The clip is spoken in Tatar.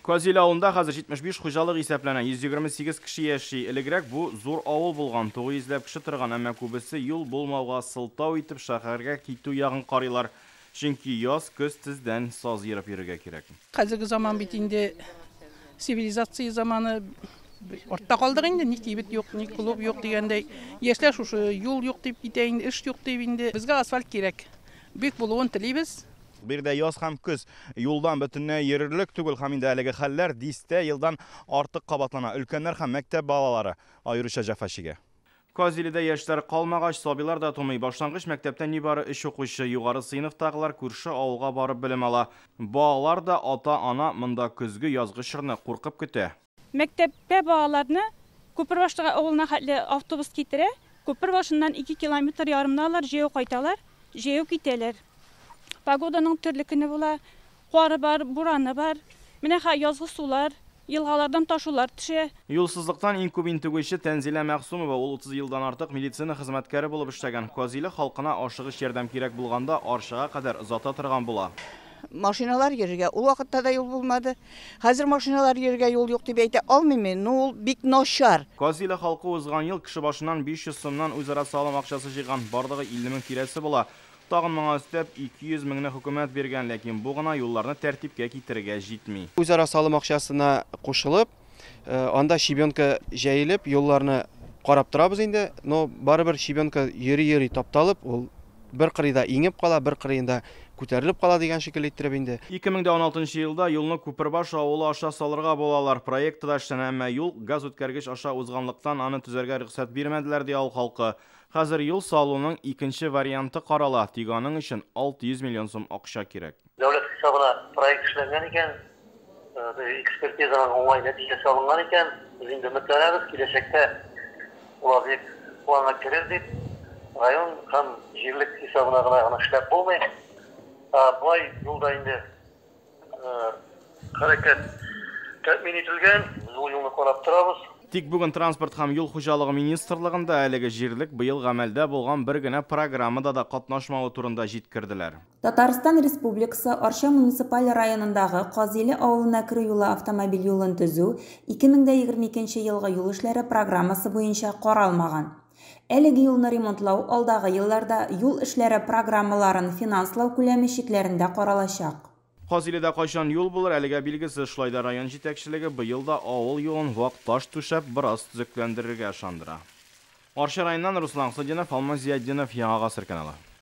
Казиле авылында хәзер 75 хуҗалык исәпләнә, 128 кеше яши. Элегрәк бу зур авыл булган, 900 ләп кеше торган, әмма күбесе юл булмауга сылтау итеп шәһәргә китү ягын карыйлар. Чөнки яз, көз тездән саз ерып йөрергә кирәк. Хәзерге заман бит инде цивилизация заманы, артта калдык инде, ни кибет юк, ни клуб юк дигәндәй. Яшьләр шушы юл юк дип китә инде, эш юк дип инде. Безгә асфальт кирәк. Бик булуын телибез. Биредә яз һәм көз юлдан бөтенләй йөрерлек түгел һәм инде әлеге хәлләр дистә елдан артык кабатлана. Өлкәннәр һәм мәктәп балалары аеруча җәфа чигә. Казиледә яшьләр калмагач, сабыйлар да тумый. Башлангыч мәктәптә нибары өч укучы, югары сыйныфтагылар күрше авылга барып белем ала. Балалар да, ата-ана монда көзге, язгы чорны куркып көтә. Мәктәпкә балаларны Күпербаш авылына хәтле автобус китерә. Күпер башыннан 2 километр ярымны алар җәяү кайталар, җәяү китәләр. Погоданың төрле көне була. Кары бар, бураны бар. Менә хәзер язгы сулар, елгалардан ташулар төшә. Юлсызлыктан иң күп интегүче Тәнзилә Мәгъсумова, ул 30 елдан артык медицина хезмәткәре булып эшләгән. Казиле халкына ашыгыч ярдәм кирәк булганда Арчага кадәр озата торган була. Машиналар йөрергә ул вакытта да юл булмады. Хәзер машиналар йөрергә юл юк дип әйтә алмыйм мин, но ул бик начар. Казиле халкы узган ел кеше башыннан 500 сумнан үзара салым акчасы җыйган. Барлыгы 50 мең тирәсе була. Тагын моңа өстәп 200 меңне хөкүмәт биргән, ләкин бу гына юлларны тәртипкә китерергә җитми. Үзара салым акчасына кушылып, анда щебенка җәелеп, юлларны карап торабыз инде, но барыбер щебенка йөри-йөри тапталып, ул бер кырыйда иңеп кала, бер кырыенда күтәрелеп кала дигән шикелле иттереп инде. 2016 елда юлны Күпербаш авылы аша салырга булалар. Проекты да эшләнә, әмма юл газ үткәргеч аша узганлыктан аны төзәргә рөхсәт бирмәделәр, ди авыл халкы. Хәзер юл салуның икенче варианты карала, тик аның өчен 600 миллион сум акча кирәк. Дәүләт хисабына проект эшләнгән икән, экспертизаның уңай нәтиҗәсе алынган икән, без инде өметләнәбез, киләчәктә ул объект планга керер дип, район һәм җирлек хисабына гына аны эшләп булмый. Болай юлда инде хәрәкәт тәэмин ителгән, без ул юлны карап торабыз. Тик бүген Транспорт һәм юл хуҗалыгы министрлыгында әлеге җирлек быел гамәлдә булган бер генә программада да катнашмавы турында җиткерделәр. Татарстан Республикасы Арча муниципаль районындагы Казиле авылына керү юлы автомобиль юлын төзү 2022 елгы юл эшләре программасы буенча каралмаган. Әлеге юлны ремонтлау алдагы елларда юл эшләре программаларын финанслау күләме чикләрендә каралачак. Казиледә кайчан юл булыр, әлегә билгесез. Шулай да район җитәкчелеге быел да авыл юлын вак таш түшәп бераз төзекләндерергә ышандыра. Арча районыннан Руслан Хусадинов, Алмаз Зиятдинов, Яңа Гасыр каналы.